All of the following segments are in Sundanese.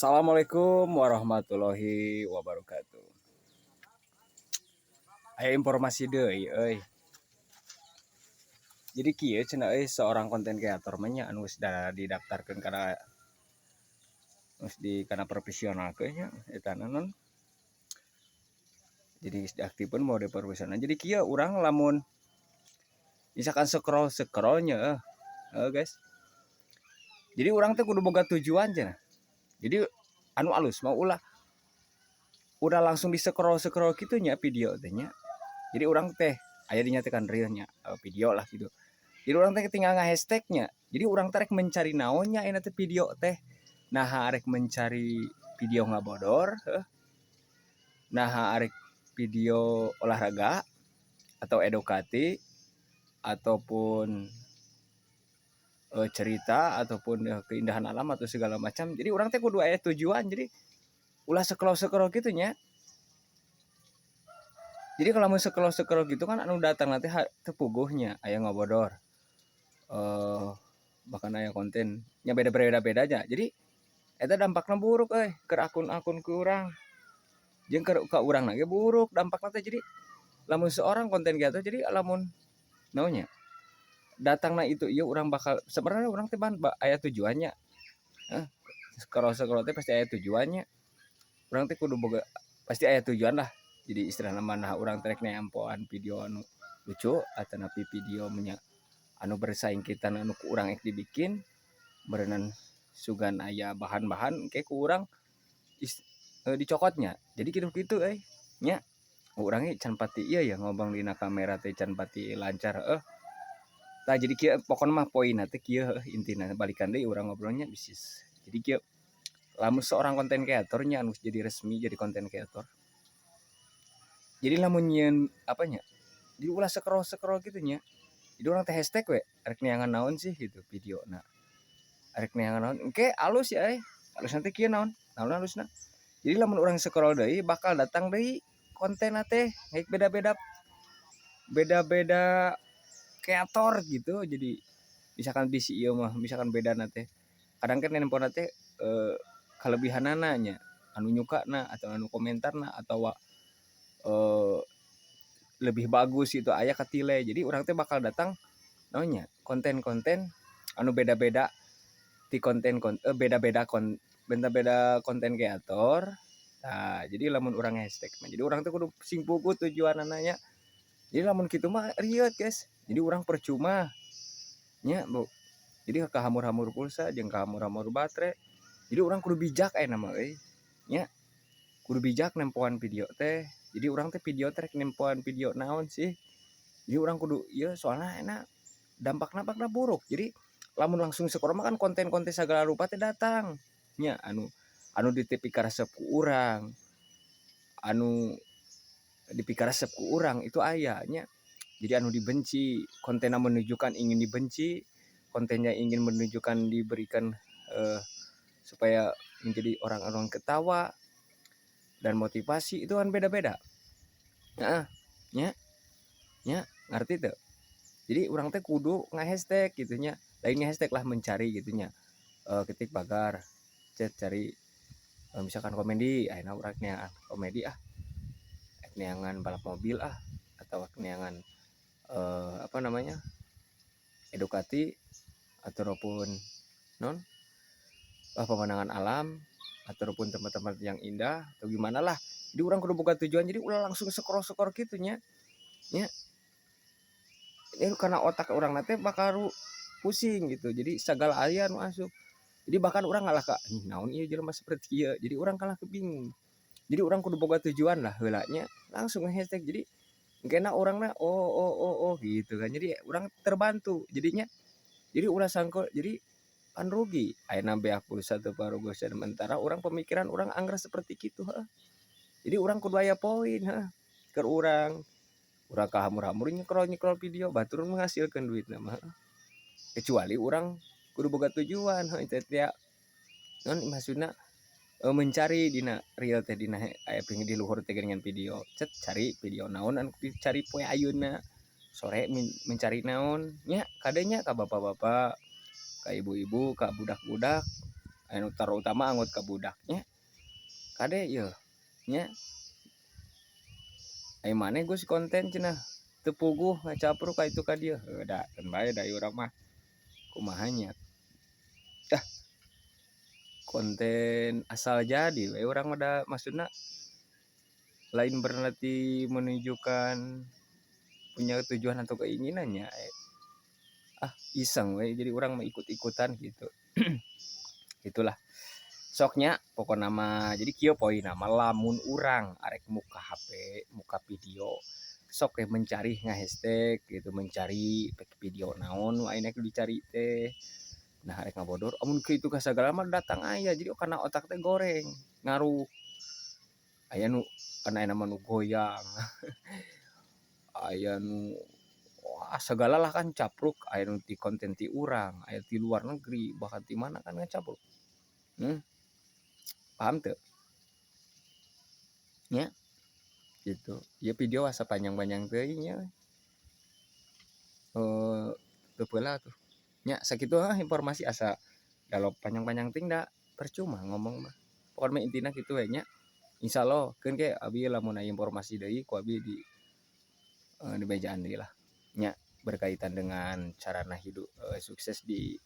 Assalamualaikum warahmatullahi wabarakatuh. Aya informasi deui euy. Jadi kieu cenah euy, seorang konten kreator mah nya anu geus didaftarkeun kana geus di kana profesional ke nya eta naon. Jadi geus diaktifkeun mode profesional. Jadi kieu, urang lamun misalkan scroll scrollnya, heuh guys. Jadi urang teh kudu boga tujuan cenah. Jadi anu alus mau ulah udah langsung di scroll scroll gitu nya video teh nya. Jadi urang teh aya dinyatakan realnya video lah gitu. Jadi urang teh tinggal nge-hashtagnya. Jadi urang teh rek mencari naonnya ini teh video teh. Nah, arek mencari video ngabodor, heuh. Nah, arek video olahraga atau edukasi ataupun cerita ataupun keindahan alam atau segala macam. Jadi urang teh kudu aya tujuan. Jadi ulah scroll scroll gitu nya. Jadi kalau mau scroll scroll gitu kan anu datang nanti teu puguhnya aya ngabodor. Bahkan aya konten nya beda-beda beda aja. Jadi eta dampakna buruk euy ke akun-akun ku urang. Jeung ka urang ge buruk dampakna teh. Jadi lamun seorang konten kreator, jadi lamun naonnya datangna itu ieu, urang bakal sebenarnya urang teh ban aya tujuannya. Heh, scroll scroll teh pasti aya tujuannya. Urang teh kudu boga, pasti aya tujuan lah. Jadi istilahna mah nah urang teh rek nempoan video anu lucu atanapi video nya anu bersaing kita anu ku urang ek dibikin berenang sugan aya bahan-bahan ke ku urang dicokotnya. Jadi kitu-kitu euy nya. Urang ge can pati ieu ya, ngomong dina kamera teh can pati lancar heuh. Tah, jadi kieu pokona mah, poinna teh kieu heuh, intina balikan deui urang ngobrolnya bisnis. Jadi kieu, lamun seorang konten kreatornya anu jadi resmi jadi konten kreator, jadi lamun nyieun apanya diulah scroll scroll gitu nya. Jadi urang teh hashtag we rek neangan naon sih gitu video. Nah, rek neangan naon engke alus ya, alus nanti kieu, naon naon alusna. Jadi lamun urang scroll deui bakal datang deui konten teh beda-beda, beda-beda kreator gitu. Jadi misalkan bisi ieu mah misalkan beda teh, kadang kan handphone teh kelebihanana nya anu nyukana atau anu komentarna atau lebih bagus itu aya katile. Jadi urang teh bakal datang naonnya konten-konten anu beda-beda di konten beda-beda kon beda-beda konten kreator. Nah, jadi lamun urang hashtag mah, jadi urang teh kudu sing puguh tujuanana nya. Jadi lamun kitu mah rieut guys. Jadi urang percuma nya, Bu. Jadi kahamur-hamur pulsa jeung kahamur-hamur baterai. Jadi urang kudu bijak aya nama euy nya, kudu bijak nempoan video teh. Jadi urang teh video teh rek nempoan video naon sih. Jadi urang kudu ieu, soalna enak dampakna bakal buruk. Jadi lamun langsung scroll mah kan konten-konten segala rupa teh datang nya, anu anu dipikaresep ku urang, anu dipikaresep ku urang itu aya nya. Jadi anu dibenci, kontennya menunjukkan ingin dibenci, kontennya ingin menunjukkan diberikan supaya menjadi orang-orang ketawa dan motivasi, itu kan beda-beda. Nah nya nya, ngerti tuh. Jadi urang teh kudu nge-hashtag gitu nya, lain hashtag lah, mencari gitu nya, ketik pagar chat cari misalkan komedi ayeuna urang neangan komedi ah, neangan balap mobil ah, atau neangan apa namanya, edukasi ataupun non pemandangan alam ataupun tempat-tempat yang indah atau gimana lah. Jadi urang kudu boga tujuan. Jadi ulah langsung scroll scroll gitu nya nya. Ini karena otak urang nanti bakal pusing gitu. Jadi segala aya nu asup. Jadi bahkan urang ngalah ka naon ieu jelema seperti ieu. Jadi urang kalah kebingung. Jadi urang kudu boga tujuan lah heula nya, langsung hashtag. Jadi kena orangnya oh oh oh oh gitu kan. Jadi urang terbantu jadinya. Jadi ulah sangko, jadi kan rugi ayeuna beak pulsa teu paruguh. Sementara urang pemikiran urang angger seperti gitu, heuh. Jadi urang kudu aya poin, heuh, keur urang urang kahamur-hamur nyekrol nyekrol video batur menghasilkan duit mah, kecuali urang kudu boga tujuan, heuh. Teh non maksudna mencari dina reel teh, dina aya di luhur teh dengan video cet, cari video naon anu dicari poe ayeuna sore, mencari naon nya. Kadenya ka bapak-bapak, ka ibu-ibu, ka budak-budak. Anu terutama anggot ka budak nya. Kade yeuh nya. Ai maneh geus konten cenah teu puguh ngacapruk ka itu ka dieu. Heuh da keun bae da ieu urang mah kumaha nya. Ah, konten asal jadi we urang mah da maksudna lain berarti menunjukkan punya tujuan atau keinginan nya, ah iseng we, jadi urang mah ikut-ikutan gitu. Itulah sok nya pokona mah. Jadi kieu poinna mah, lamun urang arek muka HP, muka video, sok we mencari nga-hashtag gitu, mencari video naon nu ayeuna dicari teh. Nah, arek ngabodor amun kitu ka sagala mah datang aya, jadi kana otak teh goreng ngaruh. Aya nu kana ayeuna mah nu goyang, aya nu wah sagala lah kan capruk, aya nu ti konten ti urang, aya ti luar negeri, bahkan ti mana kan ngacapruk. Paham teu? Nya gitu. Ieu video asa panjang-panjang teuing nya. Teu peula atuh. Nya sakitu ah informasi, asa da panjang-panjang teuing da percuma ngomong mah. Pokona mah intina kitu we nya. Insyaallah keun ke abi lamun aya informasi deui ku abi di dibejaan deui lah nya, berkaitan dengan carana hidup sukses di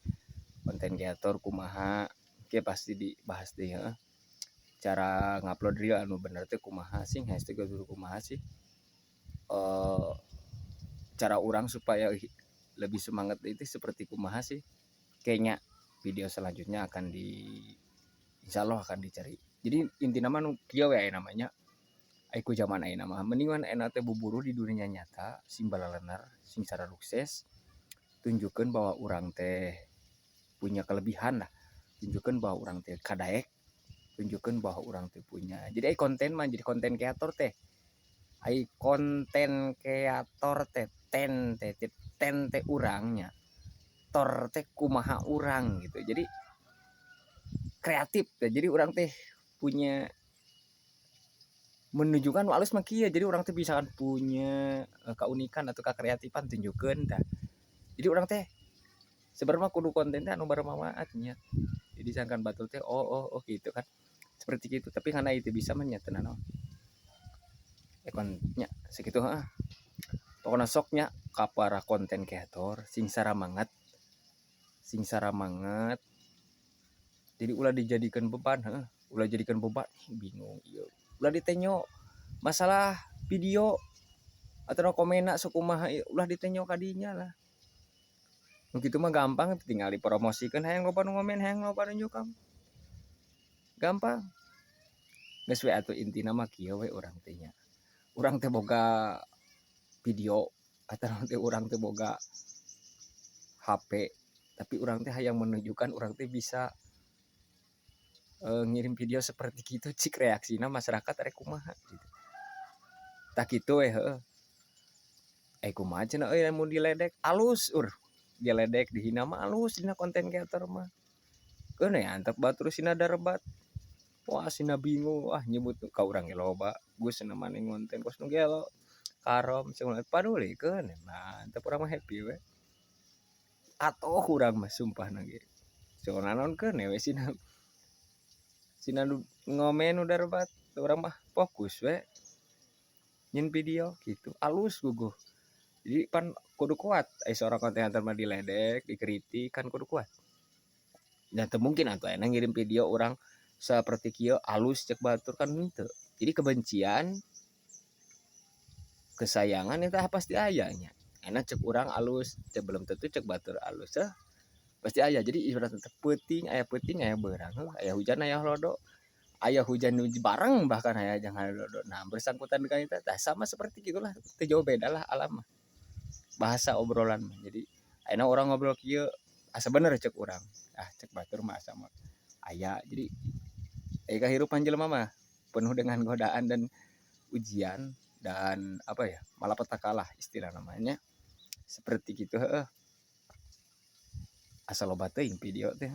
konten kreator kumaha ke pasti dibahas deui, heuh. Cara ngupload reel anu bener teh kumaha sih, hashtag kudu kumaha sih, cara urang supaya lebih semangat itu seperti kumaha sih. Kayaknya video selanjutnya akan di insyaallah akan dicari. Jadi intina mah nu kieu we aya namanya, ai ku zaman ayeuna mah mendingan enak teh buburu di dunia nyata, sing balalenar, sing sukses, tunjukkeun bahwa urang teh punya kelebihan lah, tunjukkeun bahwa urang teh kadaek, tunjukkeun bahwa urang teh punya. Jadi ai konten mah, jadi konten kreator teh, ai konten kreator teh ten teh ten teh urangnya, tor teh kumaha urang gitu. Jadi kreatif teh, jadi urang teh punya menunjukkan nu alus mah kieu. Jadi urang teh bisa kan punya keunikan atau kekreatifan, tunjukkeun tah. Jadi urang teh sebenarnya kudu konten teh anu bermanfaat nya. Jadi sangkan batur teh oh oh oh gitu kan, seperti gitu. Tapi karena itu bisa mah nya teu nanaon nya segitu. Heeh, pokoknya sok nya ka para konten kreator sing saramangat, sing saramangat. Jadi ulah dijadikan beban, heeh, ulah jadikan beban. Bingung ieu, ulah ditenyo masalah video atau komenna sakumaha, ulah ditenyo kadinya lah. Nu kitu mah gampang, tinggal dipromosikeun, hayang loba nu ngomen, hayang loba nu nyukam, gampang. Geus we atuh, intina mah kieu we urang teh nya. Urang teh boga video atau teh urang teh boga HP, tapi urang teh hayang menunjukkan urang teh bisa ngirim video seperti gitu, cik reaksina masyarakat arek kumaha gitu. Tah kitu we, heueuh. Eh, kumaha cenah euy mun diledek alus, diledek dihina mah alus dina konten kreator mah. Keun we antep batur sina darebat. Wah, sina bingung, wah nyebut ka urang ge loba, geus cenah maneh ngonten kos nu gelo. Karom cenah padulikeun, mantep, urang mah happy we. Atoh urang mah sumpahna ge. Soalna naonkeun we sina sina nu ngomen nu darebat, urang mah fokus we nyieun video gitu, alus guguh. Jadi pan kudu kuat, ai seorang konten kreator mah diledek, dikritik kan kudu kuat. Ya teu mungkin atuh ayeuna ngirim video urang saperti kieu alus cek batur kan henteu. Jadi kebencian, kesayangan eta pasti aya nya. Ayeuna cek urang alus, cek belum tentu cek batur alus eh. Pasti aya. Jadi ibaratna teh peuting aya beurang heuh, aya hujan aya halodo. Aya hujan nu bareng bahkan aya jeung halodo. Nah, bersangkutan dengan itu tah sama seperti gitulah, teu jauh beda lah alam mah. Bahasa obrolan mah. Jadi ayeuna urang ngobrol kieu asa bener cek urang, ah cek batur mah asa mah aya. Jadi ai kahirupan jelema mah penuh dengan godaan dan ujian dan apa ya, malapetaka lah istilah namanya. Seperti gitu, heeh. Asa loba teuing video teh.